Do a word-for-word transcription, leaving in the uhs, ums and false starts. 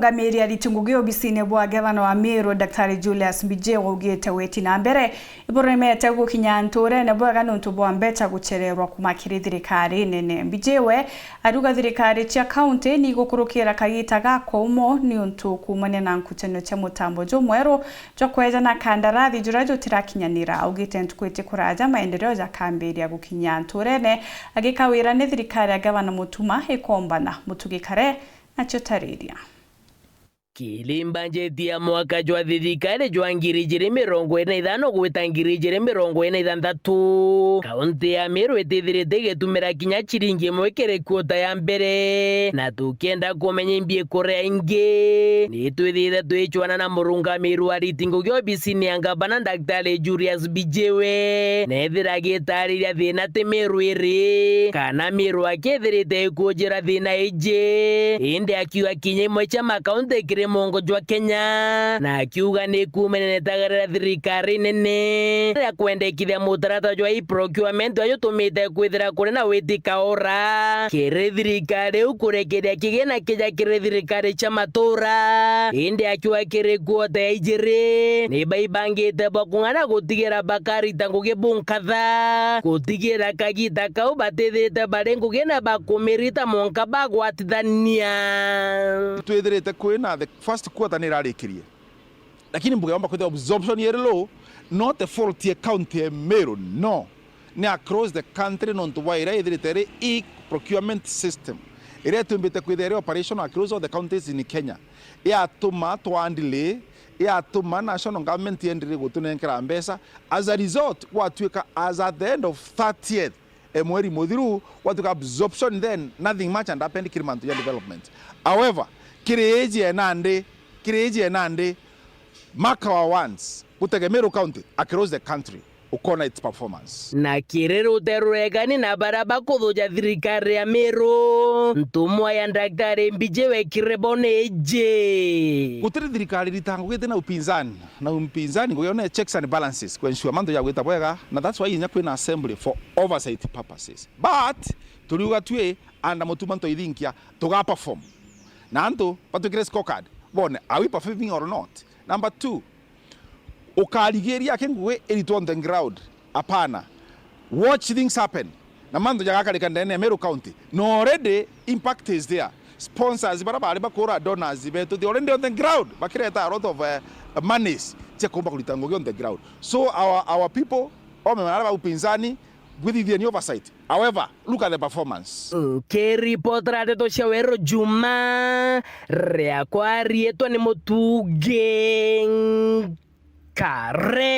Murungamiri ariti ngugi obisine bwa gavana wa Meru, Daktari Julius Mbijiwe, augite weti na mbere iburemete gukinya nturene bwega niuntu bwa mbeca gucererwa kuma kiri thirikari nene. Mbijiwe ariuga thirikari cia kaunti ni igukurukira kagita ga koumo niuntu kuumania na nkutanio cia mutambo jumweru jwa kwejana kandarathi juria jutirakinyanira. Augite ntuku iti kuraja maendeleo jakambiria gukinya nturene, agikawira ni thirikari ya gavana Mutuma ikombana. Mutugi Kare nacio tariria. Kiri mbanjeti ya mwaka jwa thirikari jwa ngiri ijiri mirongo iri na ithano gwita ngiri ijiri mirongo iri na ithanthatu, kaunti ya Meru itithirite igitumira kinya ciringi imwe kiri kuota ya mbere, na tukienda kumenya imbi ikuria ingi, ni twithirite twicwana na murungamiri wa ariti ngugi obisine ya ngavana, Daktari Julius Mbijiwe, nethira agitariria thina ti Meru iri, kana Meru akithirite ikujira thina iji, indi akiuga kinya imwe cia makaunti kiri mungo jwa Kenya, na akiuga ni kuumania na itagarira thirikari nene ya kwendekithia mutaratara jwa e-procurement jutumite kwithira kuri na witi kaura kiri thirikari iu kurekeria kigina kija kiri thirikari cia matura, indi akiuga kiri kuota ya ijiri ni baibangite bwa kung'ana gutigira bakarita ngugi bunkatha, gutigira kagita kau batithirite bari ngugi na bakumirita mwanka bagwatithania. Twithirite kwina the first quarter ni irarikirie, lakini mbugeomba kwithira absorption iri low, not a fault ya county ya Meru, no. Ni across the country nontu bwa iria ithirite iri e-procurement system, iria itumbite kwithira iri operational across all the counties in Kenya. Yatuma twa delay, yatuma national government yendelee gutunenkera mbeca. As a result, gwatuika as at the end of thirtieth, eh, mweri muthiru, gwatuika absorption, then nothing much had happened kiri mantu ja development. However, kiri iji enandi, kiri iji enandi, mark our words, gutege Meru County across the country, ukona its performance. Na kiri rute ruregani na baria bakuthuja thirikari ya Meru, ntumwa ya Daktari Mbijiwe kiri bo ni iji. Gutiri thirikari iritaa ngugi iti na upinzani. Na upinzani ngugi yao ni checks and balances, ku ensure mantu jagwita bwega, na that's why inya kwina assembly for oversight purposes. But turiuga twi under Mutuma ntoithinkia, tuga perform. Na antu batwikire scorecard, bone, are we performing or not? Number two, ukarigiria aki ngugi iritwe on the ground. Hapana. Watch things happen. Na mantu jagakarika ndene ya Meru County. No, already impact is there. Sponsors bara bari bakura, donors betu, they already on the ground. Bakireta a lot of, uh, monies cia kumba kurita ngugi on the ground. So our, our people, ome bara ba upinzani, bwithithie ni oversight. However, look at the performance. Nkiripotera ndeto cia Weru Juma, riakwa riitwa ni Mutugi Kare.